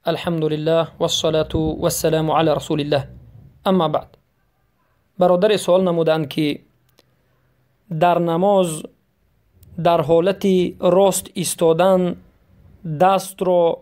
الحمد لله والصلاة والسلام على رسول الله. اما بعد، برادر سوال نمودند که در نماز در حالت راست ایستادن دست را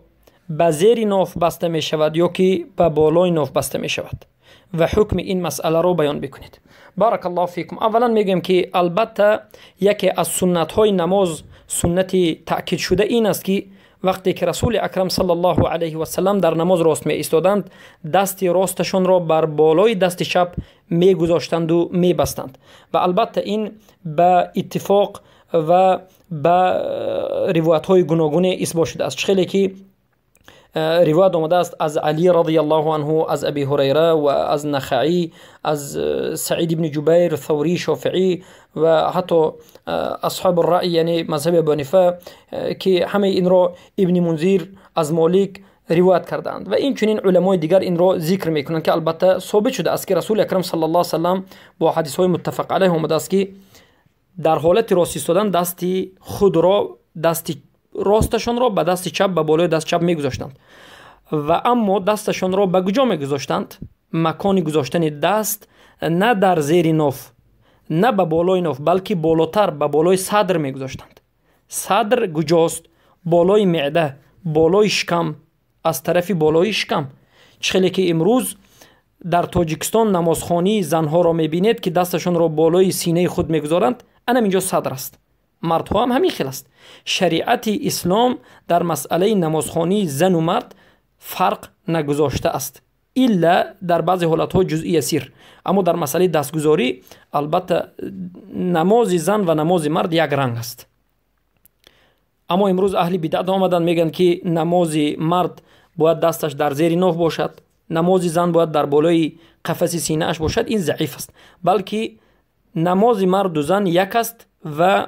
به زیر ناف بسته می شود یا که به بالای ناف بسته می شود و حکم این مسئله را بیان بکنید. بارک الله فیکم. اولا میگم که البته یکی از سنت های نماز، سنت تأکید شده این است که وقتی که رسول اکرم صلی الله علیه و سلم در نماز راست می ایستادند، دست راستشان را بر بالای دست چپ می گذاشتند و می بستند و البته این به اتفاق و به روایت های گوناگون اثبات شده است. خیلی که روایت آمده است از علی رضی الله عنه، از ابی هریره و از نخعی، از سعید بن جبیر، ثوری، شافعی و حتی اصحاب الرأی، یعنی مذهب ابو حنیفه، که همه این را ابن منذر از مالک روایت کردند و این چنین علمای دیگر این را ذکر میکنند که البته ثابت شده است که رسول اکرم صلی الله علیه و سلم با حدیث های متفق علیه آمده است که در حالت راست ایستادن دست خود را، دست راستشان را به دست چپ، به بالای دست چپ میگذاشتند و اما دستشان را به کجا میگذاشتند؟ مکان گذاشتن دست نه در زیر ناف، نه به بالای ناف، بلکه بالاتر، به بالای صدر میگذاشتند. صدر کجاست؟ بالای معده، بالای شکم، از طرف بالای شکم. چخیلی که امروز در تاجیکستان نمازخوانی زنها را میبینید که دستشان را بالای سینه خود میگذارند، انم اینجا صدر است. مردها هم همین خیل است. شریعت اسلام در مسئله نمازخوانی زن و مرد فرق نگذاشته است، الا در بعضی حالتها جزئی یسیر. اما در مسئله دستگذاری البته نماز زن و نماز مرد یک رنگ است. اما امروز اهل بدعت آمدن میگن که نماز مرد باید دستش در زیر ناف باشد، نماز زن باید در بالای قفس سینه اش باشد. این ضعیف است، بلکه نماز مرد و زن یک است و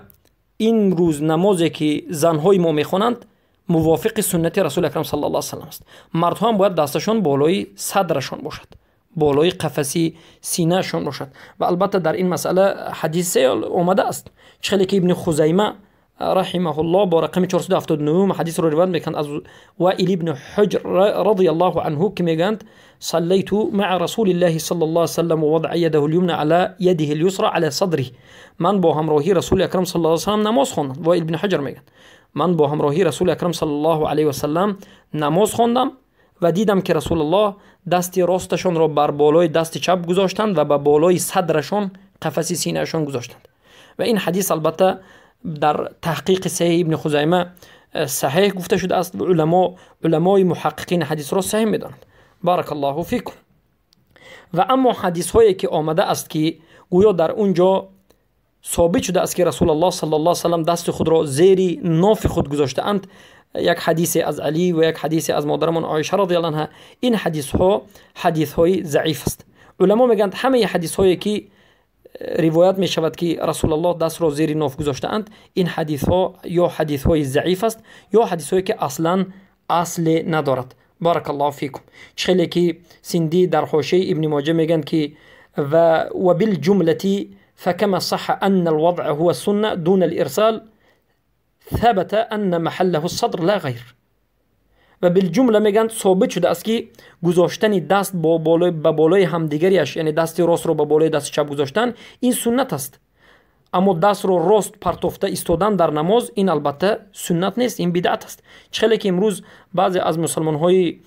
این روز نمازی که زنهای ما میخوانند موافق سنت رسول اکرم صلی الله علیه و سلم است. مردها هم باید دستشان بالای صدرشان باشد، بالای قفسی سینهشان باشد و البته در این مسئله حدیث آمده است. چخیلی که ابن خزیمه رحمه الله با رقم 479 حدیث رو روایت میکند از وائل ابن حجر رضی الله عنه که میگند صلیت مع رسول الله صلی الله علیه وسلم ووضع يده اليمنى على يده اليسرى على صدره. من با همراهی رسول اکرم صلی الله علیه وسلم نماز خواندم. وائل ابن حجر میگند من با همراهی رسول اکرم صلی الله علیه وسلم نماز خواندم و دیدم که رسول الله دست راستشان را بر بالای دست چپ گذاشتند و به بالای صدرشان، قفس سینهشان گذاشتند. و این حدیث البته در تحقیق صحیح ابن خزیمه صحیح گفته شده است و علمای محققین حدیث را صحیح میدانند. بارک الله فیکم. و اما حدیث هایی که آمده است که گویا در اونجا ثابت شده است که رسول الله صلی الله علیه و سلم دست خود را زیر ناف خود گذاشته اند، یک حدیث از علی و یک حدیث از مادرمان عایشه رضی الله عنها، این حدیث ها حدیث های ضعیف است. علما میگند همه حدیث هایی که روایت می شود که رسول الله دست را زیر ناف گذاشته اند، این حدیث ها یا حدیث های ضعیف است یا حدیث هایی که اصلا اصل ندارد. بارک الله فیکم. چخیلی که سندی در حاشیه ابن ماجه میگند که و بالجمله فكما صح أن الوضع هو السنة دون الإرسال ثبت أن محله الصدر لا غير. و بالجمله میگن ثابت شده است که گذاشتن دست با بالای به بالای همدیگریش، یعنی دست راست رو به بالای دست چپ گذاشتن، این سنت است. اما دست رو راست پرتofته ایستادن در نماز، این البته سنت نیست، این بدعت است. چخیلی که امروز بعضی از مسلمان های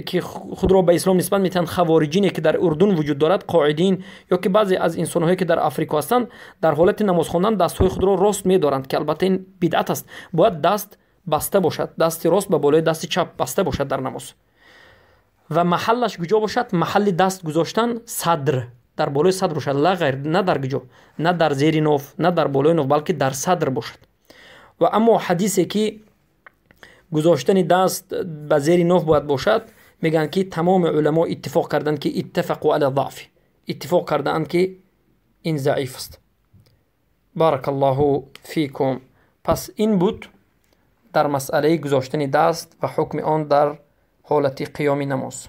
که خود را به اسلام نسبت میتن، خوارجینی که در اردن وجود دارد، قاعدین، یا که بعضی از انسان‌هایی که در افریقا هستند، در حالت نماز خواندن دست‌های خود را راست می‌دارند که البته این بدعت است. باید دست بسته باشد، دست راست به بالای دست چپ بسته باشد در نماز. و محلش کجا باشد؟ محل دست گذاشتن صدر، در بالای صدر باشد، لا غیر، نه در کجا، نه در زیر ناف، نه در بالای ناف، بلکه در صدر باشد. و اما حدیثی که گذاشتن دست به زیر ناف باید باشد، میگن که تمام علما اتفاق کردند که اتفقوا علی ضعف، اتفاق کردند که این ضعیف است. بارک الله فیکم. پس این بود در مسئله گذاشتن دست و حکم آن در حالت قیام نماز.